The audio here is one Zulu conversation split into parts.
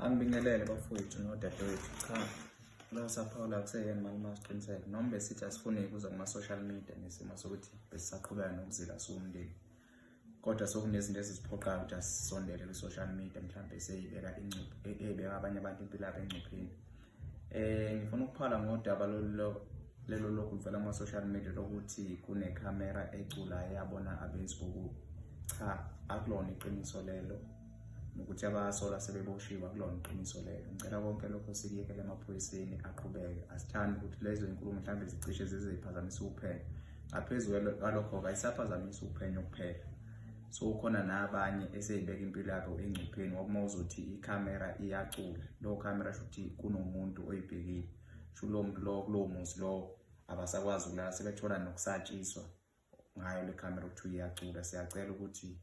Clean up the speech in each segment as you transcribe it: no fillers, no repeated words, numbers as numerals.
Angibingelele bafowethu nodadewethu. Cha, lo saphawula kuseyena malume wasiqiniseko. Noma besithi asifuni kuza kuma-social media nesimo sokuthi besisaqhubeka nokuzila siwumndeni. Kodwa sokunezinto ezisiphoqayo ukuthi asisondele kwi-social media mhlawumbe seyibeka ingcuphe, eyibeka abanye abantu impilo yabo engcupheni. Ngifuna ukuphala ngodaba lolu lelo lokhu luvela kuma-social media lokuthi kunekhamera eculayo eyabona abenzi bokubi. Cha, akulona iqiniso lelo. Nokuthi abasolwa sebeboshiwe akulona iqiniso lelo. Ngicela konke lokho sikuyekele emaphoyiseni aqhubeke. Asithandi ukuthi lezo zinkulumo mhlawumbe zicishe zize ziphazamise uphenyo. Ngaphezu kwalokho-ke ayisaphazamisi uphenyo kuphela. So kukhona nabanye eseyibeka impilo yabo engcupheni ngoba uma uzothi ikhamera iyacula, leyo khamera shuthi kunomuntu oyibhekile. Sho lowo muntu lowo kulowo muzi lowo abasakwazi ukulala sebethola nokusatshiswa ngayo le khamera okuthiwa iyacula. Siyacela ukuthi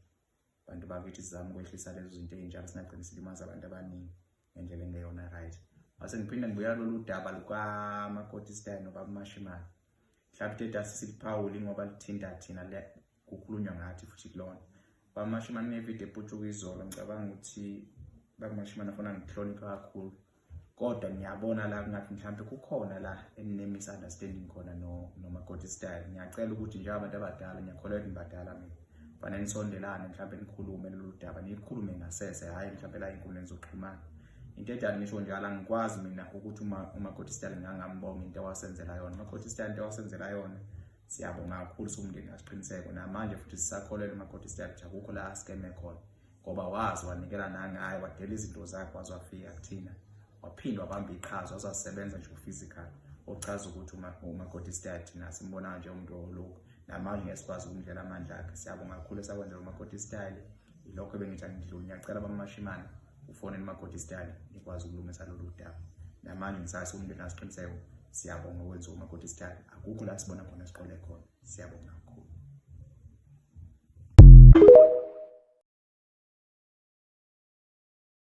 bantu bakithi sizame ukwehlisa lezo zinto ey'njalo singagcini silimaza abantu abaningi ngendlela engeyona right. Mase ngiphinde ngibuyela lolu daba lukamakoti style nobaba Mashimane. Mhlawumbe into asisiphawuli ngoba lithinta thina kukhulunywa ngathi futhi kulona. Baba Mashimane nevidiyo eputshuka izolo ngicabanga ukuthi baba Mashimane afuna ngikuhlonipha kakhulu. Kodwa ngiyabona la kungathi mhlawumbe kukhona la enine-misunderstanding khona nomakoti style. Ngiyacela ukuthi njengabantu abadala, ngiyakholelwa ukuthi nibadala mina, fanele nisondelane mhlawumbe nikhulume lolu daba, nikhulume ngasese, hhayi mhlawumbe la ey'nkundleni zokuxhumana. Into edala ngisho njalo, angikwazi mina ukuthi umakoti style ngangambonga into awasenzela yona. Umakoti style into awasenzela yona siyabonga kakhulu siwumndeni kaSiqiniseko. Namanje futhi sisakholelwa umakoti style ukuthi akukho la asikeme khona. Ngoba wazi wanikela nangaye, wadela izinto zakhe waze wafika kuthina, waphinde wabamba iqhaza waze wasebenza nje physical, ochaza ukuthi umakoti style thina simbona nje umuntu olokhu namanje ngeke sikwazi ukumdlela amandla akhe. Siyabonga kakhulu esakwenzela umakoti style. Ilokho ebengithi angidluli. Ngiyacela bamashimane ufonele umakoti style nikwazi ukulungisa lolu daba. Namanje ngisase umndeni asiqiniseko, siyabonga okwenziwa umakoti style. Akukho la sibona khona siqole khona. Siyabonga kakhulu.